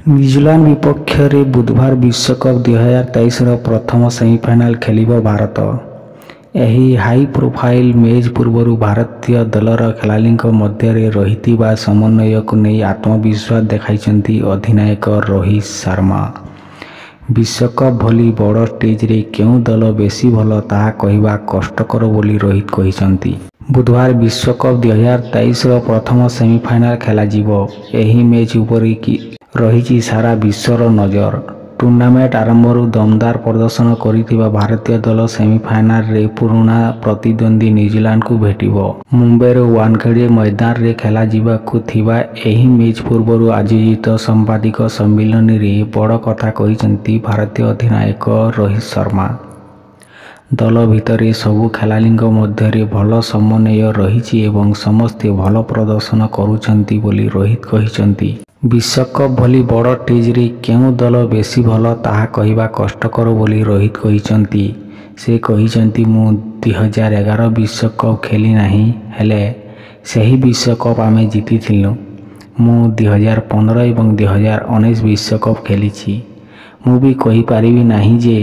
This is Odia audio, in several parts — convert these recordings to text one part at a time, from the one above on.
ନ୍ୟୁଜିଲାଣ୍ଡ ବିପକ୍ଷରେ ବୁଧବାର ବିଶ୍ୱକପ୍ 2023ର ପ୍ରଥମ ସେମିଫାଇନାଲ ଖେଳିବ ଭାରତ। ଏହି ହାଇପ୍ରୋଫାଇଲ ମ୍ୟାଚ୍ ପୂର୍ବରୁ ଭାରତୀୟ ଦଳର ଖେଳାଳିଙ୍କ ମଧ୍ୟରେ ରହିଥିବା ସମନ୍ୱୟକୁ ନେଇ ଆତ୍ମବିଶ୍ୱାସ ଦେଖାଇଛନ୍ତି ଅଧିନାୟକ ରୋହିତ ଶର୍ମା। ବିଶ୍ୱକପ୍ ଭଳି ବଡ଼ ଷ୍ଟେଜରେ କେଉଁ ଦଳ ବେଶି ଭଲ ତାହା କହିବା କଷ୍ଟକର ବୋଲି ରୋହିତ କହିଛନ୍ତି। ବୁଧବାର ବିଶ୍ୱକପ୍ 2023ର ପ୍ରଥମ ସେମିଫାଇନାଲ ଖେଳାଯିବ। ଏହି ମ୍ୟାଚ୍ ଉପରେ ରହିଛି ସାରା ବିଶ୍ୱର ନଜର। ଟୁର୍ଣ୍ଣାମେଣ୍ଟ ଆରମ୍ଭରୁ ଦମଦାର ପ୍ରଦର୍ଶନ କରିଥିବା ଭାରତୀୟ ଦଳ ସେମିଫାଇନାଲରେ ପୁରୁଣା ପ୍ରତିଦ୍ୱନ୍ଦ୍ୱୀ ନ୍ୟୁଜିଲାଣ୍ଡକୁ ଭେଟିବ। ମୁମ୍ବାଇର ୱାନଖେଡେ ମୈଦାନରେ ଖେଳାଯିବାକୁ ଥିବା ଏହି ମ୍ୟାଚ୍ ପୂର୍ବରୁ ଆୟୋଜିତ ସାମ୍ବାଦିକ ସମ୍ମିଳନୀରେ ବଡ଼ କଥା କହିଛନ୍ତି ଭାରତୀୟ ଅଧିନାୟକ ରୋହିତ ଶର୍ମା। ଦଳ ଭିତରେ ସବୁ ଖେଳାଳିଙ୍କ ମଧ୍ୟରେ ଭଲ ସମନ୍ୱୟ ରହିଛି ଏବଂ ସମସ୍ତେ ଭଲ ପ୍ରଦର୍ଶନ କରୁଛନ୍ତି ବୋଲି ରୋହିତ କହିଛନ୍ତି। ବିଶ୍ୱକପ୍ ଭଳି ବଡ଼ ଷ୍ଟେଜରେ କେଉଁ ଦଳ ବେଶି ଭଲ ତାହା କହିବା କଷ୍ଟକର ବୋଲି ରୋହିତ କହିଛନ୍ତି। ସେ କହିଛନ୍ତି, ମୁଁ 2011 ବିଶ୍ୱକପ୍ ଖେଳି ନାହିଁ, ହେଲେ ସେହି ବିଶ୍ୱକପ୍ ଆମେ ଜିତିଥିଲୁ। ମୁଁ 2015 ଏବଂ 2019 ବିଶ୍ୱକପ୍ ଖେଳିଛି। ମୁଁ ବି କହିପାରିବି ନାହିଁ ଯେ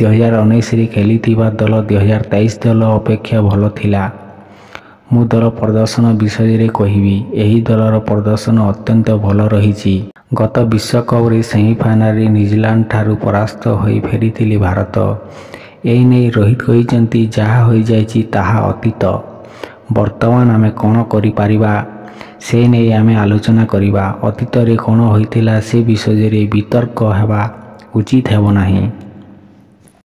2019ରେ ଖେଳିଥିବା ଦଳ 2023 ଦଳ ଅପେକ୍ଷା ଭଲ ଥିଲା। ମୁଁ ଦଳ ପ୍ରଦର୍ଶନ ବିଷୟରେ କହିବି। ଏହି ଦଳର ପ୍ରଦର୍ଶନ ଅତ୍ୟନ୍ତ ଭଲ ରହିଛି। ଗତ ବିଶ୍ୱକପରେ ସେମିଫାଇନାଲରେ ନ୍ୟୁଜିଲାଣ୍ଡଠାରୁ ପରାସ୍ତ ହୋଇ ଫେରିଥିଲା ଭାରତ। ଏନେଇ ରୋହିତ କହିଛନ୍ତି, ଯାହା ହୋଇଯାଇଛି ତାହା ଅତୀତ। ବର୍ତ୍ତମାନ ଆମେ କଣ କରିପାରିବା ସେ ନେଇ ଆମେ ଆଲୋଚନା କରିବା। ଅତୀତରେ କଣ ହୋଇଥିଲା ସେ ବିଷୟରେ ବିତର୍କ ହେବା ଉଚିତ ହେବ ନାହିଁ।